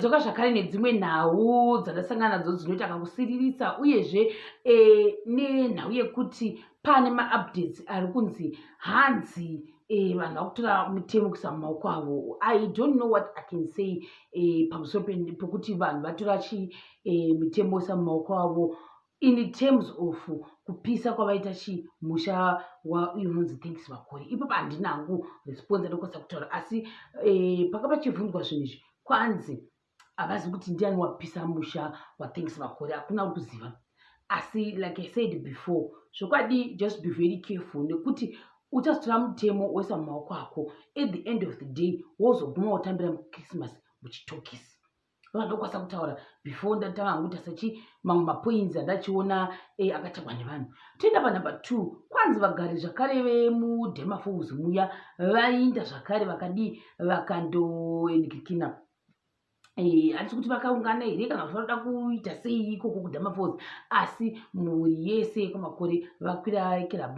Dzoka zvakare nedzimwe nhau dzandasangana nadzo dzinoita kakusiririsa uyezve nenhau yekuti pane maupdates ari kunzi hanzi vanhu vakutora mutemo kuisa mumaoko avo. I don't know what I can say pamusoro pekuti vanhu vatora chi mitemo kuisa mumaoko avo in terms of kupisa kwavaita chi musha wauyo unonzi Thanks Makore. Ipapo handina hangu response andokwanisa kutaura, asi panga pachibvunzwa zvinhu izvi, kwanzi havazi kuti ndiani wapisa musha waThanks Makore. Hakuna uri kuziva, asi like I said before, zvokwadi, just be very careful nekuti uchazotora mutemo woisa mumaoko ako. At the end of the day wozoguma wotambira Christmas muchitokisi. Vandokwanisa kutaura before ndatanga hangu kuita sachi mamwe mapoints andachiona akatagwa nevanhu. Toenda panumber 2. Kwanzi vagari zvakare vemuDamma Falls muya vainda zvakare, vakadii, vakandoenikikina. Handisi kuti vakaungana here kana kuti vanoda kuita sei ikoko kuDamma Falls, asi mhuri yese yekwaMakore vakwira kira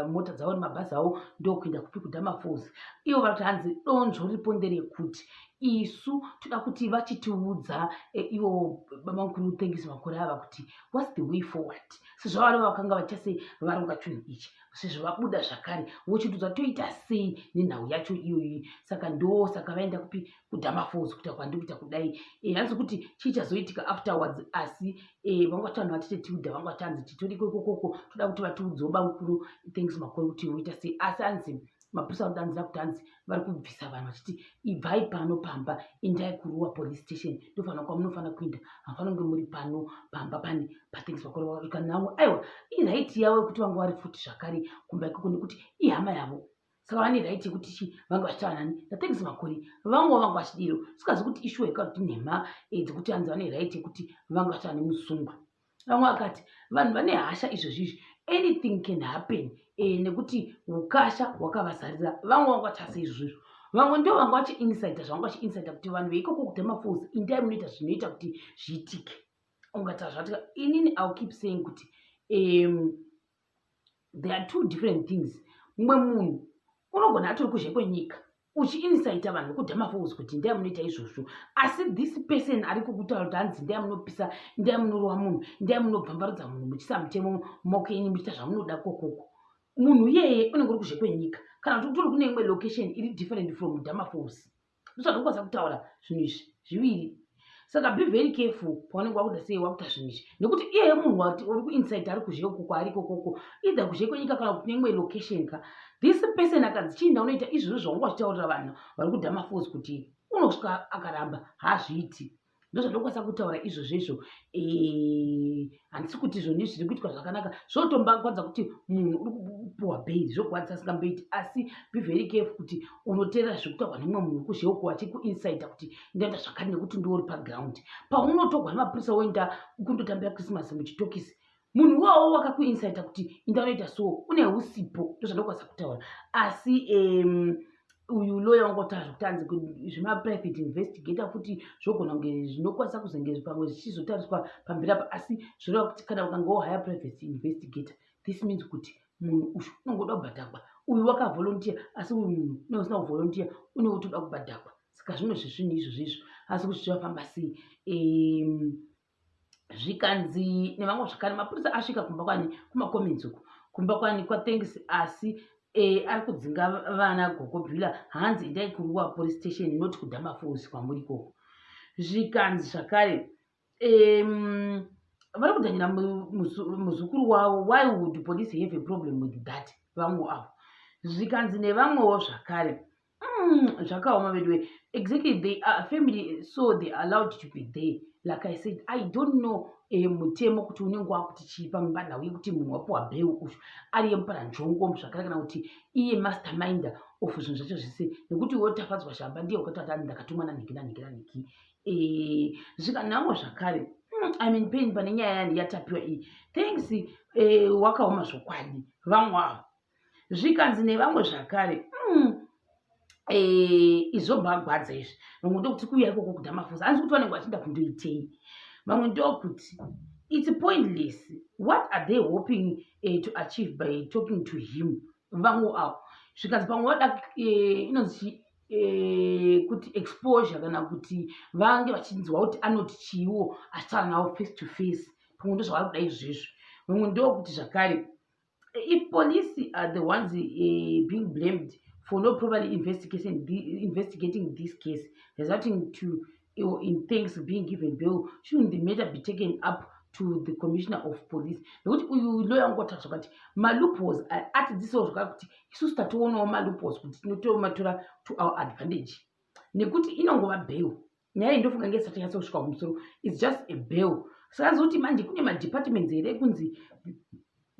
mota dzavo nemabhazi avo ndokuenda kupi? KuDamma Falls. Ivo vari kuti hanzi donzvo riripo nderekuti isu toda kuti vachitiudza ivo babamukuru Thanks Makore ava kuti what's the way forward, sezvo vari vakanga vachiita sei, varonga chinhu ichi, sezvo vabuda zvakare vochitiudza toita sei nenhau yacho iyoyi. Saka ndo saka vaenda kupi? KuDamma Falls. Kuita kwandiri kuita kudai, hanzi kuti chii chazoitika afterwards, asi vanga vati vanhu vatete Tilda vanga vachanzi titoriko ikokoko, toda kuti vatiudzewo bamukuru Thanks Makore kuti voita sei. Asi hanzi mapurisa anodanzira kuti hanzi vari kubvisa vanhu vachiti ibvai pano pamba, endai kuRuwa police station, ndofanira kwamunofanira kuenda, hamufanira kunge muri pano pamba pane paThanks Makore. Kanamwe aiwa, iright yavo yekuti vanga vari futi zvakare kumba ikoko nekuti ihama yavo, saka vane right yekuti chi vanga vachitaura nani? NaThanks Makore. Vamwewo vanga vachidiro sikazi kuti ishuwa ika kuti nhema dzekuti hanzi vane right yekuti vanga vachitaura nemusungwa. Vamwe vakati vanhu vane hasha izvozvizvi, anything can happen nekuti ukasha hwakavazarira. Vamwe vanga vachasa izvozvo, vamwe ndo vanga vachiincita zvavanga vachiincita kuti vanhu veikoko kuDamma Falls indai munoita zvinoita kuti zviitike. Ungati zvatika, inini I'll keep saying kuti there are two different things. Mumwe munhu unogona atori kuzhe kwenyika uchiincita vanhu vekuDamma Falls kuti ndai munoita izvozvo, asi this person ari kukutaura kuti hanzi ndai munopisa, ndai munorova munhu, ndai munobvambarudza munhu, muchiisa mutemo mumaoko enyu, muchiita zvamunoda kokoko, munhu iyeye unenge uri kuzhe kwenyika kana kuti utori kune imwe location iri different from Damma Falls. Ndozvandokwanisa kutaura zvinhu izvi zviviri. Saka be very careful paunenge wakuda sei wakuita zvinhu izvi, nekuti iyeye munhu wati uri kuincita ari kuzhe uko kwaari ikokoko, either kuzhe kwenyika kana kuti neimwe location ka, this person akanzi chiinda unoita izvozvo zvaunga uchitaurira vanhu vari kuDamma Falls kuti unosvika akaramba haazviiti. Ndozvandokwanisa kutaura izvozvo izvo. Handisi kuti zvoni zviri kuitwa zvakanaka, zvotombagwadza kuti munhu uri kupuhwa bail, zvogwadza asingamboiti, asi be very careful kuti unoteerera zviri kutaurwa nemumwe munhu kuzhe uko achikuincita kuti ndaita zvakati, nekuti ndiwo uri paground. Paunotogwa nemapurisa woenda kundotambira Christmas muchitokisi, munhu iwawo wakakuincita kuti inda unoita so une usipo. Ndozvandokwanisa kutaura. Asi uyu lawyer wangotaura zvekuti hanzi zvemaprivate investigator futi zvogona kunge zvinokwanisa kuzenge pamwe zvichizotariswa pamberi apa, asi zvoreva kuti kana ukange wohaya private investigator, this means kuti munhu uyu unongoda kubhadhagwa. Uyu wakavolunteer, asi uyu munhu une usina kuvolunteer une utoda kubhadhagwa. Saka zvimwe zvezvinhu izvozvo izvo, asi kuti zvichafamba sei? Zvikanzi nevamwe zvakare mapurisa asvika kumba kwani, kumacomments uku, kumba kwani? KwaThanks, asi ari kudzinga vana Gogobhila, hanzi endai kuRuwa police station, not kuDamma Falls kwamuri ikoko. Zvikanzi zvakare vari kudhanyira muzukuru wavo. Why would police have a problem with that? Vamwe avo. Zvikanzi nevamwewo zvakare, zvakaoma veduwe. Exactly, they are family, so they are allowed to be there. Like I said, I don't know mutemo kuti unenge wakuti chii panhau yekuti munhu wapiwa bail uyu ari yemuparanzvongo zvakare, kana kuti iye masterminder of zvinhu zvacho zvese, nekuti iwe Tafadzwa Shamba ndiye wakati ati ndakatumwa nanhingi nanhingi nanhingi. Zvikanhamwo zvakare, I'm in pain pane nyaya yani yatapiwa iyi. Thanks, wakaoma zvokwadi. Vamwe avo. Zvikanzi nevamwe zvakare, izvobhagwadza izvi. Vamwe ndokuti kuuya ikoko kuDamma Falls, hanzi kuti vanenge vachienda kundoitei? Vamwe ndokuti it's pointless, what are they hoping to achieve by talking to him? Vamwe avo. Zvikanzi pamwe vada inonzi kuti exposure kana kuti vange vachinzwa kuti anoti chiiwo achitaura navo face to face. Pamwe ndozvavari kuda izvezvo. Vamwe ndokuti zvakare, if police are the ones being blamed for not properly investigating this case, resulting to in things being given bail, shouldn't the matter be taken up to the commissioner of police? Nekuti uyu lawyer wangotaura zvakati maloopholes, atidzisawo zvakare kuti isusu tatoonawo maloopholes kuti tinotomatora to our advantage, nekuti inongova bail. Nyaya iyi ndofunga nge isati yanyatsa kusvika kumusoro. It's just a bail. Saka kuti manje kune madepartments here kunzi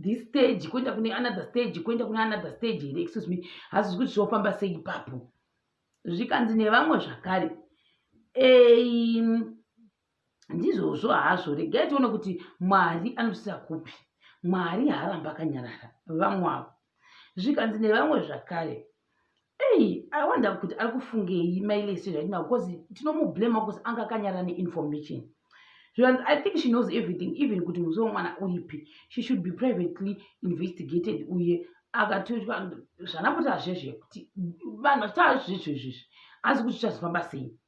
this stage kuenda kune another stage, kuenda kune another stage here? Excuse me, hazizi kuti zvofamba sei ipapo. Zvikanzi nevamwe zvakare, ndizvozvo hazvo, regai tione kuti Mwari anosisa kupi. Mwari haaramba akanyarara. Vamwe avo, zvikanzi nevamwe zvakare, ei, I wonder kuti ari kufungei Mailesi right now, because tinomublame because anga akanyarara neinformation. Zvikanzi, I think she knows everything, even kuti musi womwana uripi. She should be privately investigated. Uye akatoitwa zvanapota zvezve kuti vanhu vachitaura zvezvo izvizvi, asi kuti zvichazofamba sei?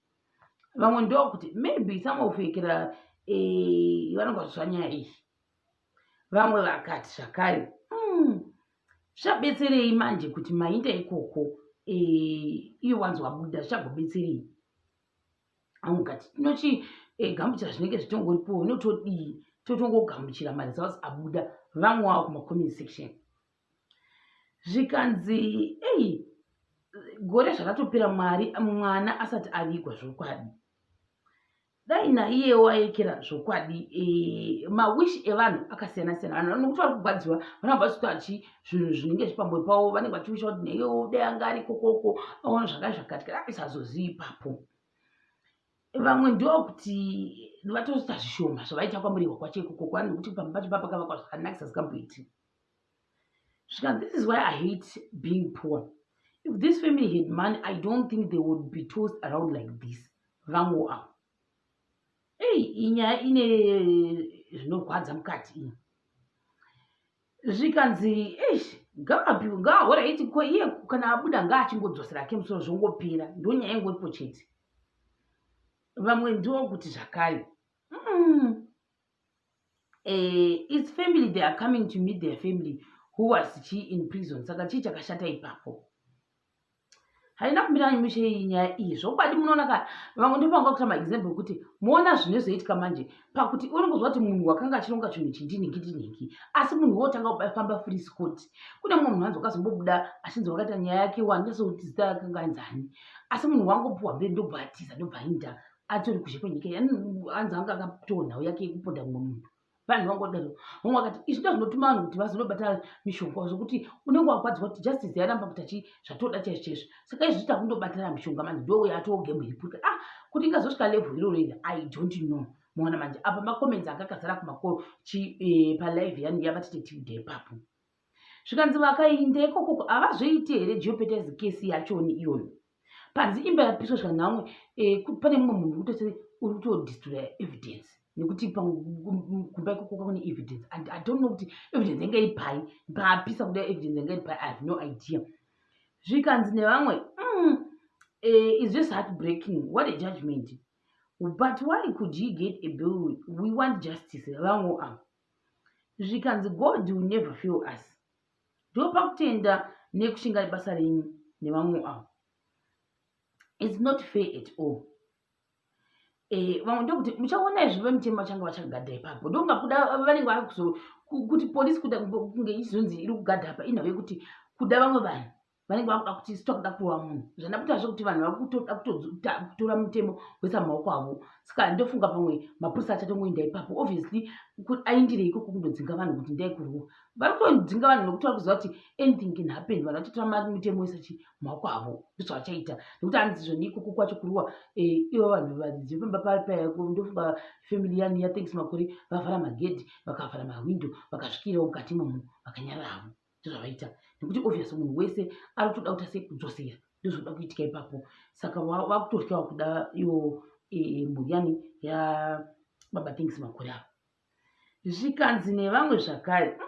Vamwe ndokuti maybe some of ekera vanonga vachiswa nyaya iyi. Vamwe vakati zvakare, zvichabetserei manje kuti mainda ikoko iye wanzi wabuda? Zvichagobetserei? Vamwe kati tinochigamuchira zvinenge zvitongoripo, inotodii, totongogamuchira maresults abuda. Vamwe wavo kumacomment section, zvikanzi, ei, gore zvaratopera Mwari mwana asati avigwa. Zvokwadi dai naiyewo aekera zvokwadi. Mawish evanhu akasiyana siyana. Vanhu nokuti vari kugwadziwa, vanobva vachiti achi zvinhu zvinenge zvipambwe pavo, vanenge vachiwisha kuti naiyewo dai anga ari kokoko, aona zvakati zvakati, kana isazozivi ipapo. Vamwe ndokuti vatoita zvishoma zvavaita kwaMurehwa kwacho ikoko kwani, nekuti pamba pacho papakavakwa zvakanakisa zikamboiti. Svika, this is why I hate being poor. If this family had money, I don't think they would be tossed around like this. Vamwe avo, ei, inyaya ine zvinorwadza mukati iyi. Zvikanzi, eish, ngaapiwe, ngaahoraiti ko iye kana abuda ngaachingodzosera ake musoro, zvongopera. Ndonyaya ingoripo chete. Vamwe ndokuti zvakare, its family, they are coming to meet their family who was chi in prison. Saka chii chakashata ipapo? Haina kumira mushe iyi nyaya iyi zvokwadi. Munoona ka, vamwe ndopanga kuita maexample ekuti muona zvinozoitika manje pakuti unongozwa kuti munhu wakanga achironga chinhu ichi ndinhingi ndinhingi, asi munhu wotanga kufamba free scot. Kune mumwe munhu anzi wakazombobuda achinzi wakaita nyaya yake, wandinyasokuti zita rake anzani, asi munhu wangopuhwa mberi, ndobva atiza, ndobva aenda atori kuzhe kwenyika. Anzi anga akatowa nhau yake yekuponda mumwe munhu. Vanhu vangodaro. Vamwe vakati izvi ndo zvinotuma vanhu kuti vazonobata mishonga, zvokuti unenge wagwadzwa kuti justice yaramba kuti achi zvatoda chaizvo chaizvo. Saka izvi takundobatana mishonga manje, ndo yatoo game iripo. Ah, kuti ingazosvika level iroro iri, I don't know. Muona manje apa macomments anga akazara kumako chi palive yani yavatete ipapo. Zvikanzi vakainda ikokoko havazoiti here jeopardize kesi yachoni iyoyo? Panzi imba yapiswa zvikanzi pane mumwe munhu uri uri kutodestroya evidence, nekuti kumba ikoko kune evidence, and I don't know kuti evidence yanga iri pai paapisa kuda, evidence yanga iri pai, I have no idea. Zvikanzi nevamwe, is just heartbreaking, what a judgment, but why could he get a bail? We want justice. Vamwe avo, zvikanzi, God will never fail us. Ndopakutenda nekushinga basa renyu. Nevamwe avo, it's not fair at all. Vamwe ndokuti muchaona izvi, vemutemo vachange vachagadha ipapo. Ndokunga kuda vanenge vakuzo kuti polisi kuda kunge ichizonzi iri kugadha apa, inhau yekuti kuda vamwe vanhu vanenge vakuda kuti isu takuda kurova munhu. Zvandaputazve kuti vanhu vakutoda kutora mutemo wesa mumaoko avo. Saka ndofunga pamwe mapurisa achatongoenda ipapo, obviously aindire ikoko kundodzinga vanhu kuti ndai kurova. Vari kutodzinga vanhu nekuti vari kuziva kuti anything can happen. Vanhu vachatora mutemo wese chi mumaoko avo, ndozvavachaita, nekuti hanzi zvoni ikoko kwacho kuruwa ivo vanhu varidzi vepamba paya, ndofunga family yani yaThanks Makore, vavhara magedhi, vakavhara mahwindo, vakasvikirawo mukati imomo, vakanyararavo. Ndozvavaita nekuti obvious munhu wese ari kutoda kuita sekudzosera, ndozvoda kuitika ipapo. Saka vakutotyawo kuda iwo mhuri yani yababa Thanks Makore avo. Zvikanzi nevamwe zvakare,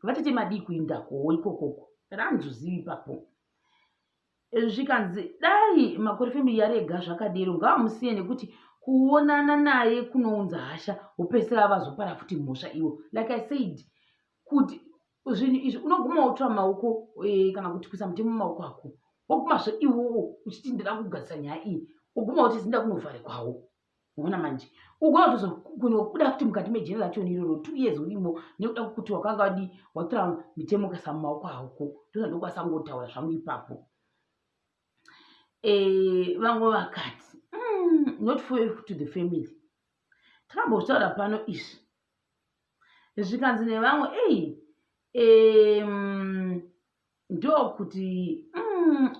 vatete madii kuindakowo ikokoko, ranzozivi ipapo. Zvikanzi dai Makore family yarega zvakadero ngavamusiye nekuti kuonana naye kunounza hasha wopedzisira vazopara futi mhosva iwo. Like I said kuti zvinhu izvi unoguma wotora maoko eh, kana kuti kuisa mutemo mumaoko ako wogumazve iwowo uchiti ndida kugadzisa nyaya iyi woguma woti zinda kunovharikwawo Unoona manje ugona kutozokunobuda futi mukati mejeri racho iroro 2 years urimo nekuda kwekuti wakanga wadii watora mitemo ukaisa mumaoko ako ndozvandokwanisa kungotaura zvangu ipapo. Vamwe vakati not fair to the family. Takambozvitaura pano izvi zvikanzi nevamwe ei ndokuti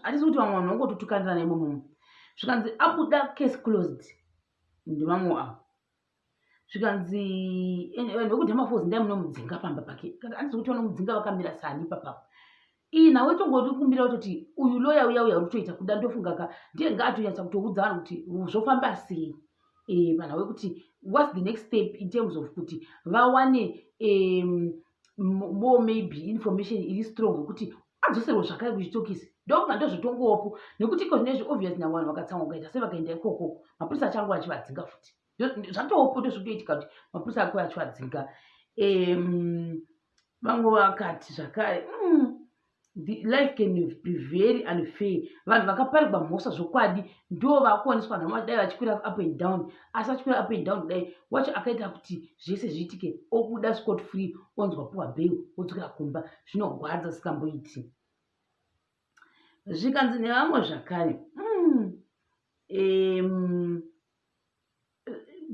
hatisi kuti vamwe vanhu vangototukanirana imomo zvikanzi abuda case closed ndevamwe avo zvikanzi vanhu vekudhamafozi ndai munomudzinga pamba pake handisi kuti vanomudzinga vakamira sani ipapapo iyi nhau itongori kumbira kutoti uyu loya uya uya uri kutoita kuda ndofunga ka ndiye ngaatonyatsa kutoudza vanhu kuti zvofamba sei panhau yekuti whats the next step in terms of kuti vawane more maybe information iri strong yekuti adzoserwe zvakare kuchitokisi ndokunga ndozvotongowopo nekuti iko zvinezvi obvious nyange vanhu vakatsamwa kukaita sevakaenda ikoko mapurisa achange achivadzinga futi zvatowopo ndozvikutoitika kuti mapurisa ako achivadzinga. Vamwe vakati zvakare the life can be very unfair. Vanhu vakaparirwa mhosva zvokwadi ndo vakuwaniswa nhamo dai vachikwira up and down, asi vachikwira up and down kudai wacho akaita kuti zvese zviitike obuda scot free onzwa puwa bail odzokera kumba zvinogwadza sikamboiti. Zvikanzi nevamwe zvakare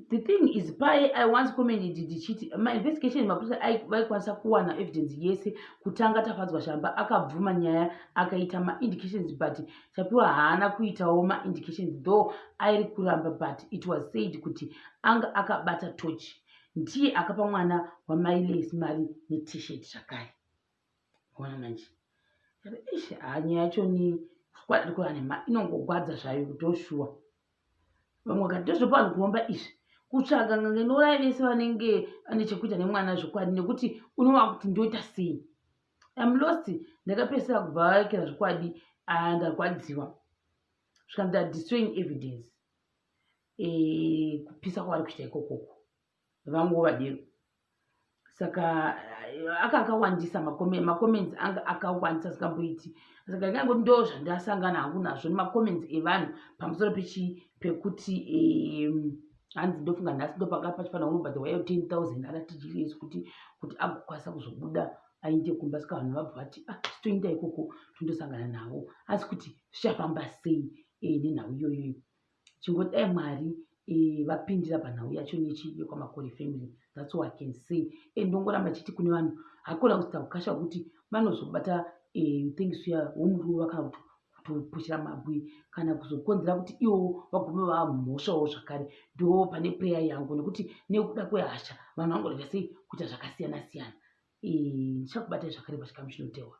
the thing is paye I once commented ndichiti mainvestigation mapurisa vaikwanisa kuwana evidence yese kutanga Tafadzwa Shamba akabvuma nyaya akaita maindications but Tapiwa haana kuitawo maindications though airi kuramba but it was said kuti anga akabata torch ndiye akapa mwana wamailes mari neT-shirt zvakare. Ona manje ish nyaya yacho ni kwadikura inongogwadza zvayo ndoshuwa. Vamwe vakati ndozvopa vanhu kuromba izvi kutsvaga n'anga inouraya vese vanenge vane chekuita nemwana zvokwadi nekuti unova kuti ndoita sei. I'm lost ndakapedzisira kubva varekera zvokwadi ndarwadziwa zvikanzi they are destroying evidence kupisa kwavari kuita ikokoko vamwewo vadero. Saka aka akawandisa macomments anga akawandisa asingamboiti. Saka ndingangoti ndo zvandasangana hangu nazvo nemacomments evanhu pamusoro pekuti hanzi ndofunga nhasi ndopanga pachifanira kunobhadharwa iyo 10,000 RTGS kuti agokwanisa kuzobuda aende kumba. Saka vanhu vabva vati titoenda ikoko tondosangana navo asi kuti zvichafamba sei nenhau iyoyo. Chingodai Mwari vapindira panhau yacho nechi yekwaMakore family. That's all I can say. Ndongoramba chiti kune vanhu hakuna kusita ukasha hwekuti vanozobata things uya womurova kana kuti kutopushira mabwe kana kuzokonzera kuti ivo vagume vamhosvawo zvakare. Ndo pane prayer yangu nekuti nekuda kwehasha vanhu vangoita sei kuita zvakasiyana siyana. Ndichakubatai zvakare pachikamu chinotewa.